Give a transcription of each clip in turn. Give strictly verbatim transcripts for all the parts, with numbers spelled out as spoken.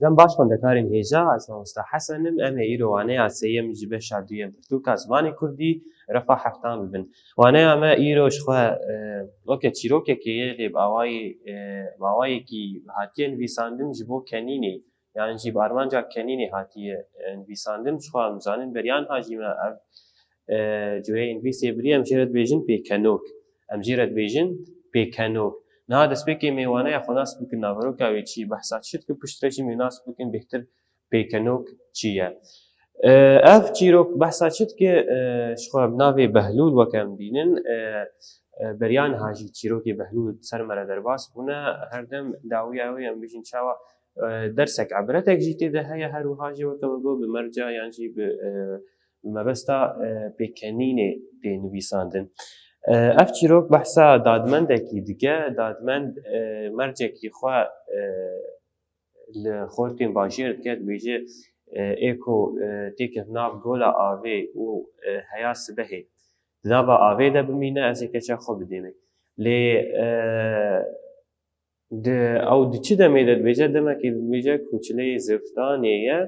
Em baş xwendekarên hêja, ez mamosta Hesen im. Em ê îro waneya sêyem ji beşa duyem pirtûka zimanê kurdî, refa heftan bibin. Waneya me îro ji xwe, e, weke çîrokekê ye, lê bi awayê, e, bi awayekî hatiye nivîsandin ji bo kenînê, yan jî bi armanca kenînê hatiye, e, nivîsandin. Ji xwe em zanin beriya niha jî me ev, e, cureyê nivîsê biriye, em jê re dibêjin pêkenok. Em jê re dibêjin pêkenok. Niha destpêkê em ê waneya xwe nas bikin, naveroka wê çi, behsa çi dike, piştre jî em ê nas bikin bêhtir pêkenok çi ye. E, ev çîrok behsa çi dike? E, ji xwe bi navê Behlûl weke em bînin. E, e, beriya niha jî çîrokê Behlûl ser me re derbas bûne. Her dem dawiya wê em bêjin çawa, e, dersek, ibretek jî tê de heye, her wiha jî weke me got bi merca yan jî bi, e, bi mebesta, e, pêkenînê tê nivîsandin. E, ev çîrok behsa dadmendekî dike. Dadmend, e, mercekî xwe, e, li xortên bajêr dike, dibêje, e, ê ku, e, têkeve nav gola avê û, e, heya sibehê di nava avê de bimîne, ez ê keça xwe bidême. Lê, e, di, ew di çi demê de dibêje? Demekê dibêje ku çileyê zivistanê ye,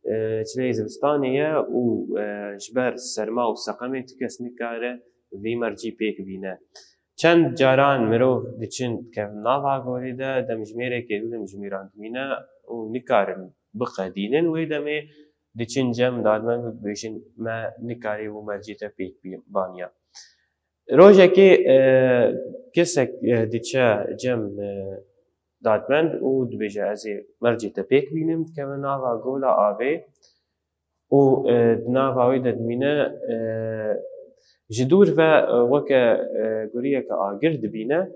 e, çileyê zivistanê ye û, e, ji ber serma û seqemê ti kes nikare vî mercî pêk bîne. Çend caran mirov diçin dikevin nava golê de, demjimêrekê dû demjimêran dimîne û nikarin biqedînin. Wê demê diçin cem dadmend û dibêjin, me nikarî wî mercê te pêk bî-, baniya. Rojekê, e, kesek, e, diçe cem, e, dadmend û dibêje, ez ê mercê te pêk bînim, dikeve nava gola avê û, e, di nava wê de dimîne, e, ji dûr ve, e, weke, e, guriyeke agir dibîne,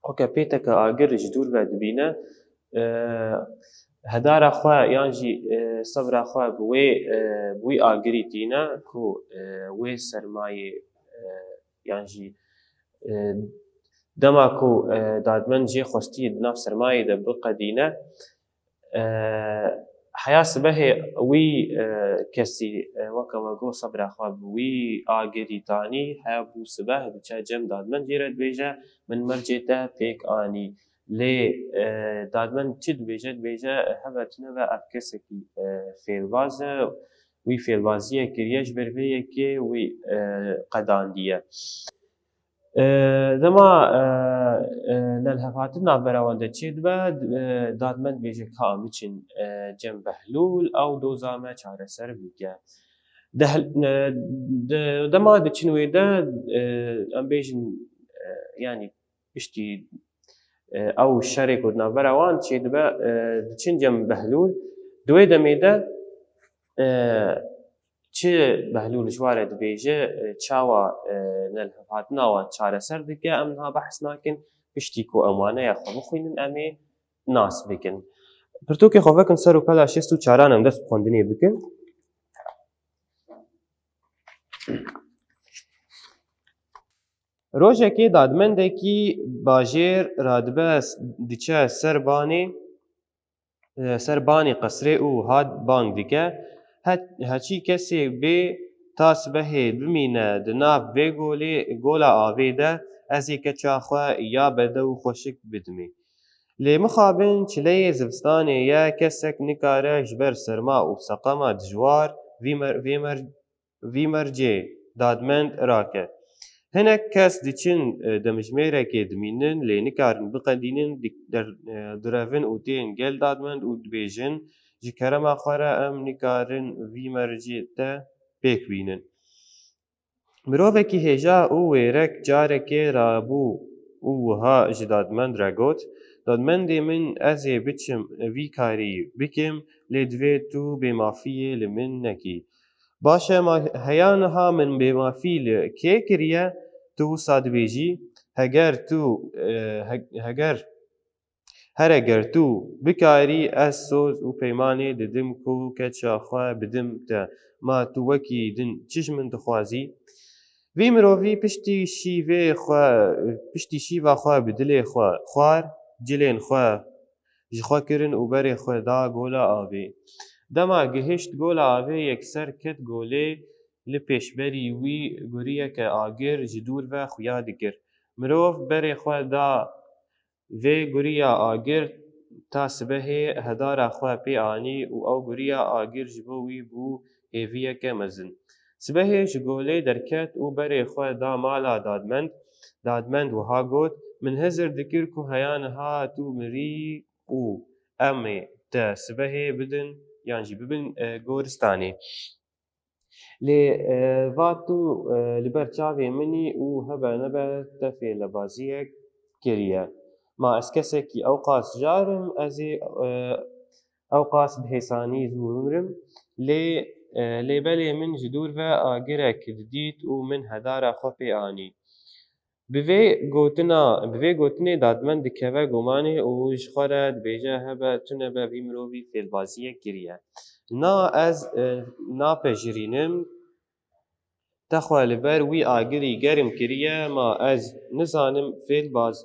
weke pêteke agir ji dûr ve dibîne, e, hedara xwe yan jî, e, sebra xwe bi wê, e, bi wî agirî tîne ku, e, wê sermayê, e, yan jî, e, dema ku, e, dadmend jê xwestî di nav sermayê de biqedîne, e, heya sibehê wî, e, kesî, e, weke me got, sebra xwe bi wî agirî tanî, heya bû sibeh, diçe cem dadmend jê re dibêje, min mercê te pêk anî. Lê, e, dadmend çi dibêje? Dibêje, heve tune ve ev kesekî, e, fêlbaz e, wî fêlbaziyek kiriye, ji ber vê yekê wî, e, qedandiye. E, dema, e, e, lelhevhatin navbera wan de çêdibe, e, dadmend dibêje, ka em biçin, e, cem Behlûl, ew doza me çareser bike. Dehl-, e, de-, dema diçin wê de, e, em bêjin, e, yanî piştî, e, ew şerê ku di navbera wan çêdibe, e, diçin cem Behlûl. Di wê demê de, e, çi Behlûl ji wan re dibêje, e, çawa, e, lelhevhatina wan çareser dike, em niha behs nakin. Piştî ku em waneya xwe bixwînin, em ê nas bikin. Pirtûkê xwe vekin ser û pela şêst û çaran em dest bi xwendinê bikin. Rojekê dadmendekî bajêr radibe s-, diçe ser banê, e, ser banê qesrê û hat bang dike, "He-, heçî kesê bê ta sibehê bimîne di nav vê golê, gola avê de, ez ê keça xwe ya bedew û xweşik bidimê. Lê mixabin çileyê zivistanê ye, kesek nikare ji ber serma û seqema dijwar vî mer-, vê mer-, vî mercê dadmend rake. Hinek kes diçin, e, demjimêrekê dimînin, lê nikarin biqedînin, dik-, der-, e, direvin û tên gel dadmend û dibêjin, ji kerema xwe re em nikarin vî mercê te pêk bînin." Mirovekî hêja û wêrek carekê rabû û wiha ji dadmend re got, "Dadmendê min, ez ê biçim vî karî bikim, lê divê tu bêmafiyê li min nekî." "Baş e, ma heya niha min bêmafî li kê kiriye, tu wisa dibêjî? Heger tu, e, he-, heger, here ger tu bikarî, ez soz û peymanê didim ku keça xwe bidim te. Ma tu wekî din çi ji min dixwazî?" Vî mirovî piştî şîvê xwe, piştî şîva xwe bi dilê xwe xwar, cilên xwe ji xwe kirin û berê xwe da gola avê. Dema gihişt gola avê, yekser ket golê, li pêşberî wî guriyeke agir ji dûr ve xuya dikir. Mirov berê xwe da vê guriya agir, Ta sibehê hedara xwe pê anî û ew guriya agir ji bo wî bû hêviyeke mezin. Sibehê ji golê derket û berê xwe da mala dadmend. Dadmend wiha got, "Min hizir dikir ku heya niha tu mirî û em ê te sibehê bidin yan jî bibin, e, goristanê. Lê, e, va tu, e, li ber çavê min î û hebe nebe te fêlebaziyek kiriye. Ma ez kesekî ewqas jar im, ez ê, e, ewqas bi hêsanî zû bimrim. Lê, e, lê belê min ji dûr ve agirek didît û min hedara xwe pê anî." Bi vê gotina, bi vê gotinê dadmend dikeve gumanê û ji xwe re dibêje, "Hebe, tune be vî mirovî fêlbaziyek kiriye. Na ez, e, napejirînim, te xwe li ber wî agirî germ kiriye, ma ez nizanim fêlbaz.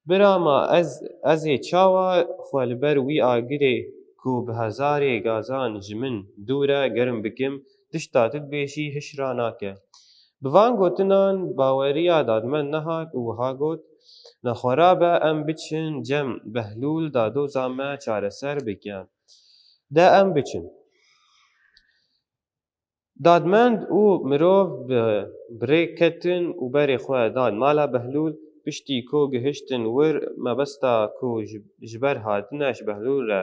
Bira ma ez, ez ê çawa xwe li ber wî agirê ku bi hezarê gazan ji min dûr e germ bikim, tişta tu dibêjî hişra nake." Bi van gotinan baweriya dadmend nehat û wiha got, "Nexwera be em biçin cem Behlûl da doza me çareser bike. De em biçin." Dadmend û mirov bi, bi rê ketin û berê xwe dan mala Behlûl. Piştî ku gihiştin wir, mebesta ku ji, ji ber hatine ji Behlûl re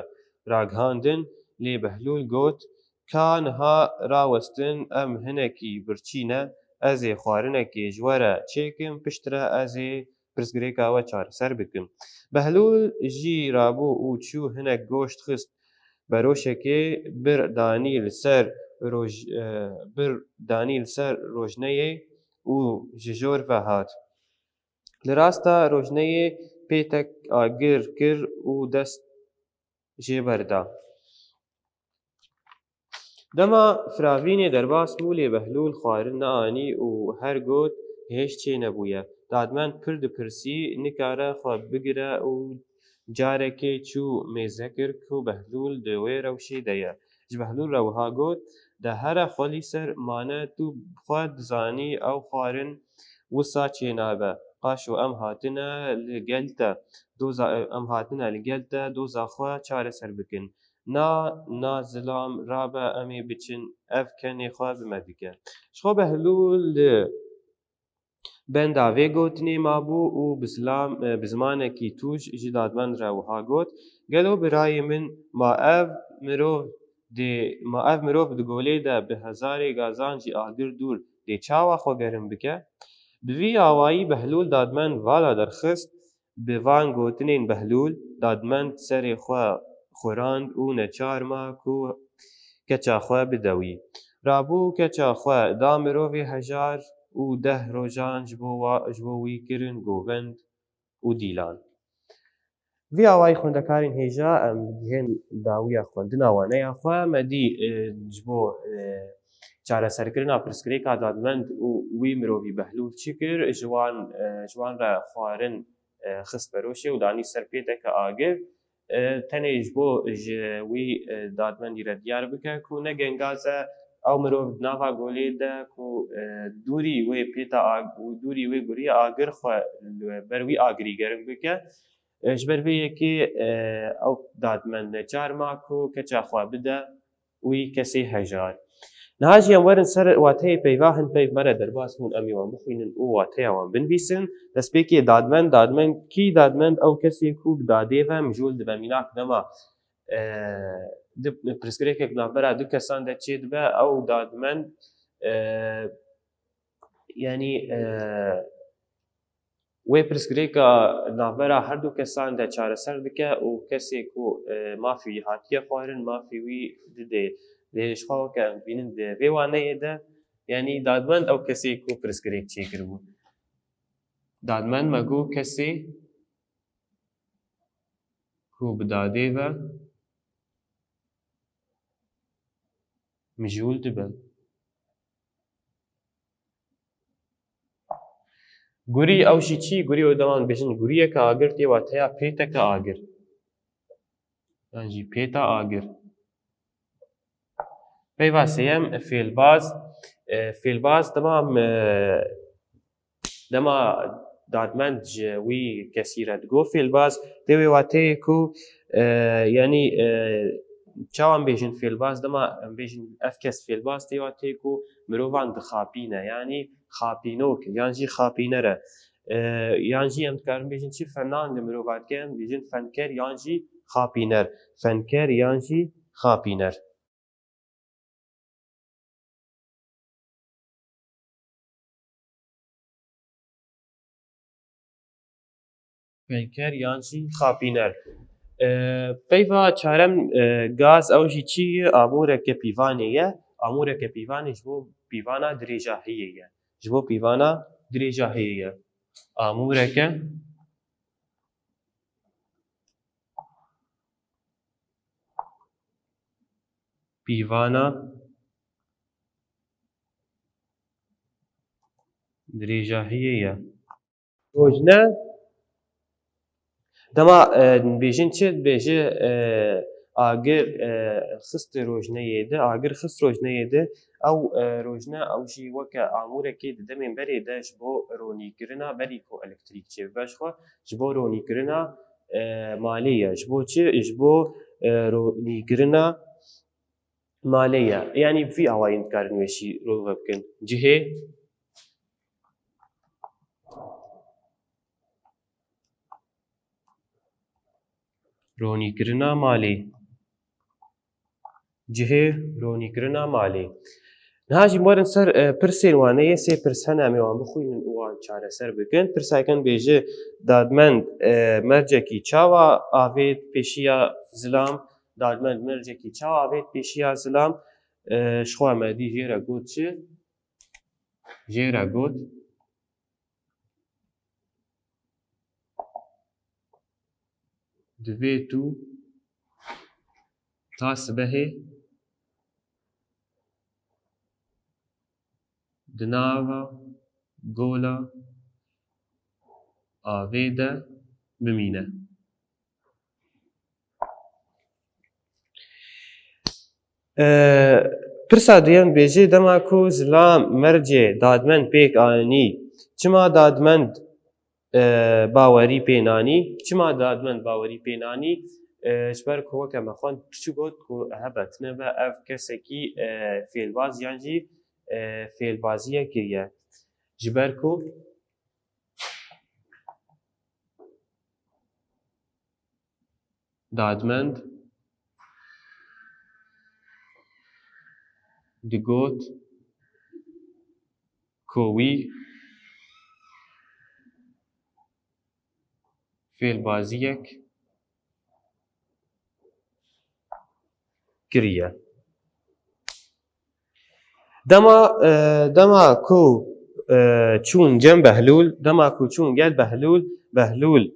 ragihandin, lê Behlûl got, "Ka niha rawestin em hinekî birçî ne, ez ê xwarinekê ji we re çêkim, piştre ez ê pirsgirêka we çareser bikim." Behlûl jî rabû û çû hinek goşt xist beroşekê, bir danî li ser roj-, e, bir danî li ser rojneyê û ji jor ve hat. Li rasta rojneyê pêtek agir kir û dest jê berda. Dema firavînê derbas bû, lê Behlûl xwarin neanî û her got, "Hêj çênebûye." Dadmend pir dipirsî, nikare xwe bigire û carekê çû mêze kir ku Behlûl di wê rewşê de ye. Ji Behlûl re wiha got, "De here xwelî ser mane, tu bi xwe dizanî ew xwarin wisa çênabe. Qaşo em hatine li gel te, doza, em hatine li gel te doza xwe çareser bikin. Na, na zilam, rabe em ê biçin, ev kenê xwe bi me dike." Ji xwe Behlûl li benda vê gotinê mabû û bi zilam, e, bi zimanekî tûj ji dadmend re wiha got, "Gelo birayê min, ma ev mirov dê, ma ev mirov di golê de bi hezarê gazan ji agir dûr dê çawa xwe gerim bike?" Bi vî awayî Behlûl dadmend vala derxist, bi van gotinên Behlûl, dadmend serê xwe xurand û neçar ma ku keça xwe bide wî. Rabû keça xwe da mirovê hejar û deh rojan ji bo wa, ji bo wî kirin govend û dîlan. Vî awayî xwendekarên hêja em digihên dawiya xwendina waneya xwe. Me dî, e, ji bo, e, çareserkirina pirsgirêka dadmend û wî mirovî Behlûl çi kir, ji wan, e, ji wan re xwarin, e, xist beroşê û danî ser pêteke agir. E, tenê ji bo ji wî, e, dadmendî re diyar bike ku ne gengaz e ew mirov di nava golê de ku, e, dûrî wê pêta ag-, û dûrî wê guriyê agir xwe li ber wî agirî gerim bike. E, ji ber vê yekê, e, ew dadmend neçar ma ku keça xwe bide wî kesê hejar. Niha jî em werin ser wateyê peyva, hin peyv me re derbas bûn, em ê wan bixwînin û wateya wan binivîsin. Destpêkê dadmend, dadmend kî? Dadmend ew kesê ku bi dadê ve mijûl dibe. Mînak dema, e, di pirsgirêkek navbera du kesan de çêdibe, ew dadmend, e, yanî, e, wê pirsgirêka navbera her du kesan de çareser dike û kesê ku, e, mafê wî hatiye xwarin, mafê wî dide. Lê ji xwe weke em dibînin di vê waneyê de, yanî dadmend ew kesê ku pirsgirêk çêkiribû. Dadmend me got kesê ku bi dadê ve mijûl dibe. Gurî ew jî çi? Gurî ew dema dibêjin guriyeke agir tê wateya pêteke agir. Yan jî pêta agir. Peyva sêyem, fêlbaz. E, fêlbaz dema, e, dema dadmend ji wî kesî re digot fêlbaz, tê wê wateyê ku E, yanî, e, çawa em bêjin fêlbaz, dema em bêjin ev kes fêlbaz tê, wa tê ku mirovan dixapîne, yanî xapînok e, yan jî xapîner e. E, yan jî em dikarin bêjin çi fenang li mirova dike, em bêjin fenker yan jî xapîner. Fenker yan jî xapîner. Fenker yan jî xapîner. E, peyva çarem, e, gaz, ew jî çi ye? Amûreke pîvanê ye. Amûreke pîvanê ji bo pîvana dirêjahiyê ye. Ji bo pîvana dirêjahiyê ye. Amûreke pîvana dirêjahiyê ye. Rojne, dema, e, bêjin çi? Bêje, e, agir, e, xist rojneyê de, agir xist rojneyê de, ew, e, rojne, ew jî weke amûrekê di demên berê de ji bo ronîkirina berî ku elektrîk çêbibe ji xwe, ji bo ronîkirina, e, malê ye. Ji bo çi? Ji bo, e, ronîkirina malê ye. Yanî bi vî awayî dikarin wê jî rove bikin. Cihê ronîkirina malê. Cihê ronîkirina malê. Niha jî werin ser, e, pirsên wan, yê sê pirs hene, em ê wan bixwînin û wan çareser bikin. Pirsa yekem bêje, dadmend, e, mercekî çawa avêt pêşiya zilam? Dadmend mercekî çawa avêt pêşiya zilam? E, ji xwe me dî jê re got çi? Jê re got, divê tu ta sibehê di nava gola avê de bimîne. E, pirsa duyem bêjê, dema ku zilam mercê dadmend pêk anî, çima dadmend, e, bawerî pê nanî? Çima dadmend bawerî pê nanî? E, ji ber ku weke me xwend piçû got ku hebe tine be ev kesekî, e, fêlbaz yan jî, e, fêlbaziyek kiriye. Ji ber ku dadmend digot ku wî fêlbaziyek kiriye. Dema, e, dema ku, e, çûn cem Behlûl, dema ku çûn gel Behlûl, Behlûl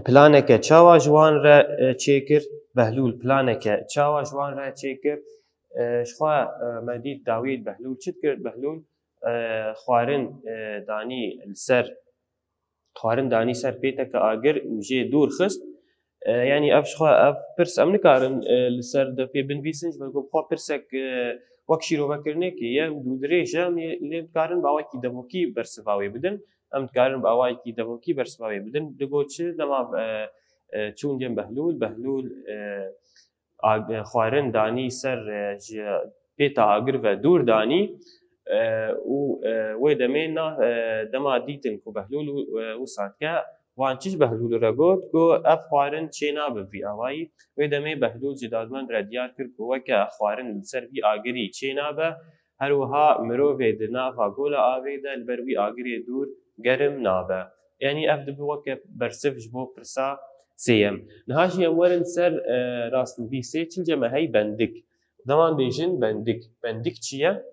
planeke çawa ji wan re, e, çêkir? Behlûl planeke çawa ji wan re çêkir? E, ji xwe, e, me dît dawiyê Behlûl çi dikir? Behlûl, e, xwarin, e, danî li ser, xwarin danî ser pêteke agir û jê dûr xist. E, yanî ev ji xwe, ev pirs em nikarin, e, li ser de pê binivîsin, ji ber ku bi xwe pirsek, e, wek şîrovekirinekê ye û dûdirêj e, em ê lê dikarin bi awayekî devokî bersiva wê bidin. Em dikarin bi awayekî devokî bersiva wê bidin. Digot çi? Dema, e, e, çûn cem Behlûl, Behlûl, e, ag-, xwarin danî ser, e, ji pêta agir ve dûr danî, e, û, e, wê demê na, e, dema dîtin ku Behlûl û, e, wisa dike, wan çi ji Behlûlê re got? Got, ev xwarin çê nabe vî awayî. Wê demê Behlûl ji dadmend re diyar kir ku weke xwarin li ser vî agirî çê nabe, her wiha mirovê di nava gola avê de li ber wî agirê dûr germ nabe. Yanî ev dibe weke bersiv ji bo pirsa sêyem. Niha jî em werin ser, e, rastnivîsê, çi li cem me heye? Bendik. Dema em bêjin bendik. Bendik çi ye?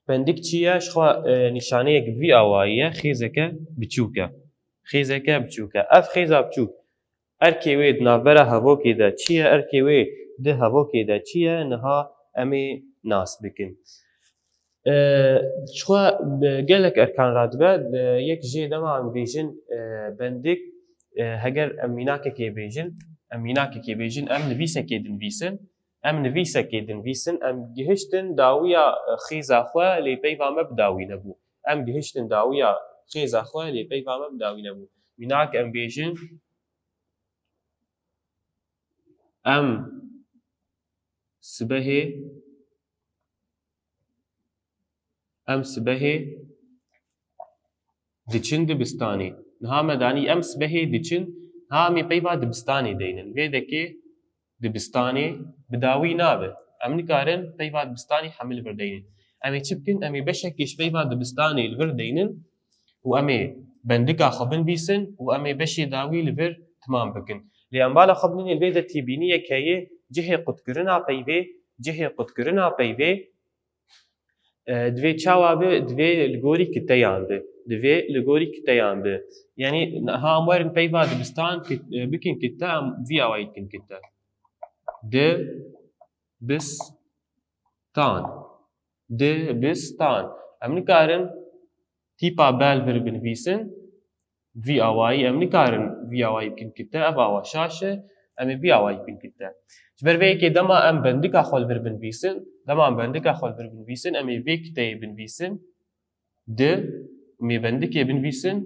Bendik çi ye? Ji xwe, e, nîşaneyek bi vî awayî ye. Xêzeke biçûk e. Xêzeke biçûk e. Ev xêza biçûk erkê wê di navbera hevokê de çi ye? Erkê wê di hevokê de çi ye? Niha em ê nas bikin. E, ji xwe, e, gelek erkan radibe, e, yek jê dema em bêjin, e, bendik, e, heger em mînakekê bêjin, em mînakekê bêjin, em nivîsekê dinivîsin, em nivîsekê dinivîsin, em gihiştin dawiya, e, xêza xwe, lê peyva me bi dawî nebû. Em gihiştin dawiya xêza xwe, lê peyva me bi dawî nebû. Mînak em bêjin, Em sibehê, em sibehê diçin dibistanê. Niha me danî em sibehê diçin, niha em ê peyva dibistanê deynin. Vê dekê dibistanê bi dawî nabe. Em nikarin peyva dibistanê hemî li vir deynin. Em ê çi bikin? Em ê beşekê ji peyva dibistanê li vir deynin û em ê bendika xwe binivîsin û em ê beşê dawî li vir timam bikin. Lê em bala xwe binînê li vê de têbîniyek heye, cihê qutkirina peyvê, cihê qutkirina peyvê, e, divê çawa be? Divê li gorî kiteyan be. Divê li gorî kiteyan be. Yanî niha em werin peyva dibistan kit-, e, bikin kite, em vî awayî bikin kite. Dibistan. Dibistan. Em nikarin tîpa bel vir binivîsin. Vî awayî em nikarin vî awayî bikin kite, ev awa şaş e, em ê vî awayî bikin kite. Ji ber vê yekê dema em bendika xwe li vir binivîsin, dema em bendika xwe li vir binivîsin, em ê vê kiteyê binivîsin, di, em ê bendikê binivîsin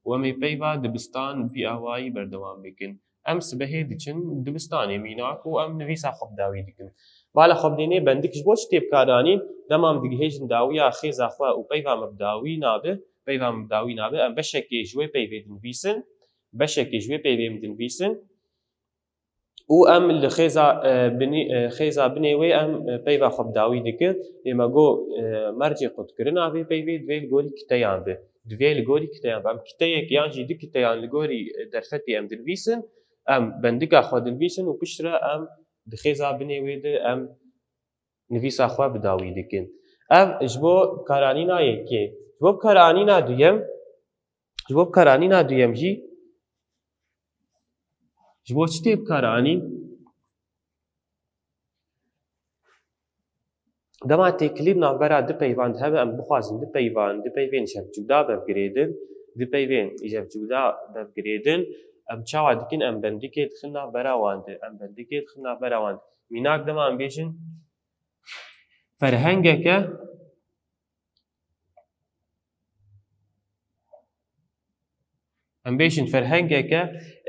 û em ê peyva dibistan vî awayî berdewam bikin. Em sibehê diçin dibistanê mînak û em nivîsa xwe bi dawî dikin. Bala xwe bidênê, bendik ji bo çi tê bikaranîn? Dema em digihêjin dawiya xêza xwe û peyva me bi dawî nabe, peyva me bi dawî nabe, em beşekê ji wê peyvê dinivîsin, beşekê ji wê peyvê em dinivîsin û em li xêza, e, binî-, e, xêza binê wê em, e, peyva xwe bi dawî dikin. Lê me got, e, mercê qutkirina vê peyvê divê li gorî kiteyan be. Divê li gorî kiteyan be. Em kiteyek yan jî du kiteyan li gorî, e, derfetê em dinivîsin, em bendika xwe dinivîsin û piştre em di xêza binê wê de em nivîsa xwe bi dawî dikin. Ev ji bo bikaranîna yekê. Ji bo bikaranîna duyem, ji bo bikaranîna duyem jî, ji bo çi tê bikaranîn? Dema têkilî bi navbera du peyvan de hebe, em bixwazin du peyvan, du peyvên ji hev cuda bevgirêdin, du peyvên ji hev cuda bevgirêdin, em çawa dikin? Em bendikê dixin navbera wan de, em bendikê dixin navbera wan de. Mînak dema em bêjin, ferhengeke, em bêjin ferhengeke,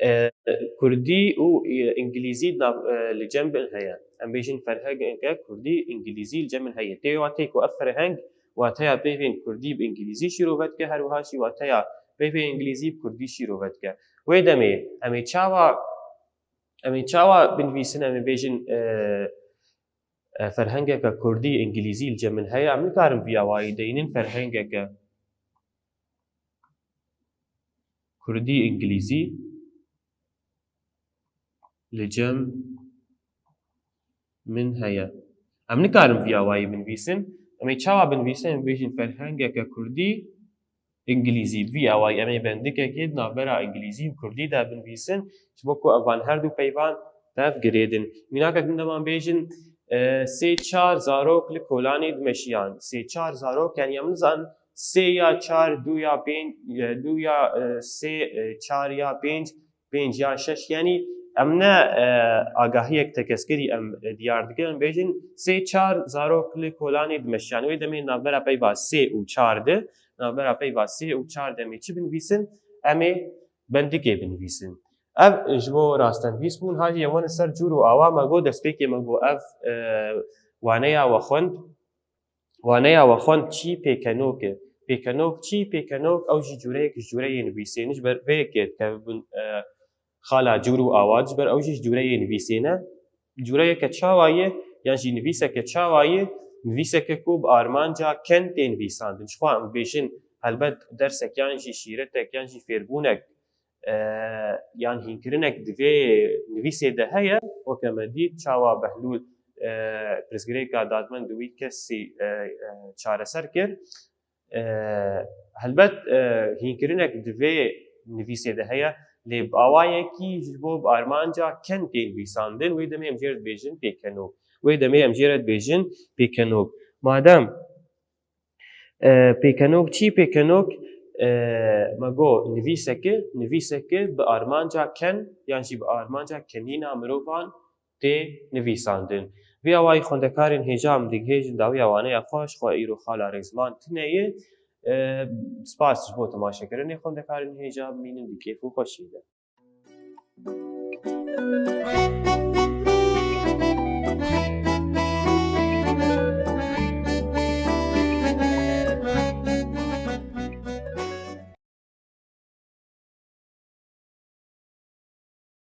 e, kurdî û, e, îngilîzî di nav, e, li cem bin heye. Em bêjin ferhengeke kurdî îngilîzî li cem bin heye. Tê wê wateyê ku ev ferheng wateya peyvên kurdî bi îngilîzî şîrove dike, her wiha jî wateya peyvên îngilîzî bi kurdî şîrove dike. Wê demê em ê çawa, em ê çawa binivîsin, em ê bêjin, e, e, ferhengeke kurdî, îngilîzî li cem min heye, em nikarin vî awayî deynin, ferhengeke kurdî, îngilîzî li cem min heye. Em nikarin vî awayî binivîsin. Em ê çawa binivîsin? Em bêjin ferhengeke kurdî, îngilîzî. Vî awayî em ê bendikekê di navbera îngilîzî û kurdî de binivîsin, ji bo ku evan her du peyvan tev girêdin. Mînakek din dema em bêjin, e, sê çar zarok li kolanê dimeşiyan. Sê çar zarok, yanî em nizanin sê ya çar, du ya pênc, e, du ya, e, sê, e, çar ya pênc, pênc ya şeş, yanî em ne, e, agahiyek tekeskirî em, e, diyar dikin, em bêjin sê çar zarok li kolanê dimeşiyan. Wê demê navbera peyva sê û çar de, navbera peyva sê û çar de em ê çi binivîsin? Em ê bendikê binivîsin. Ev ji bo rastenivîs bûn. Hajî em werin ser cûr û awa. Me got destpêkê me got ev, e, waneya we xwend. Waneya we xwend çî pêkenok e. Pêkenok çî? Pêkenok ew jî cûreyek ji cûreyê nivîsê ne, ji ber vê yekê dikevibin, e, xala cûr û awa, ji ber ew jî ji cûreyê nivîsê ne. Cûreyeke çawa ye, yan jî nivîseke çawa ye? Nivîseke ku bi armanca ken tê nivîsandin. Jixwe em bêjin, helbet dersek yan jî şîretek yan jî fêrbûnek e, yan hînkirinek di vê nivîsê de heye, weke me dît çawa Behlûl, e, pirsgirêka dadmend di wî kesî, e, e, çareser kir. E, helbet, e, hînkirinek di vê nivîsê de heye, lê bi awayekî ji bo bi armanca ken tê nivîsandin, wê demê em jê re dibêjin pêkenok. Wê demê em jê re dibêjin pêkenok. Madem E, pêkenok çi? Pêkenok, e, me got nivîseke, nivîseke bi armanca ken yan jî bi armanca kenîna mirovan tê nivîsandin. Vî awayî xwendekarên hêja em digihêjin dawiya waneya xwe, ji xwe îro xala Rêzman tune ye. E, spas ji bo temaşekirinê xwendekarên hêja, bimînin di kêf û xweşiyê de.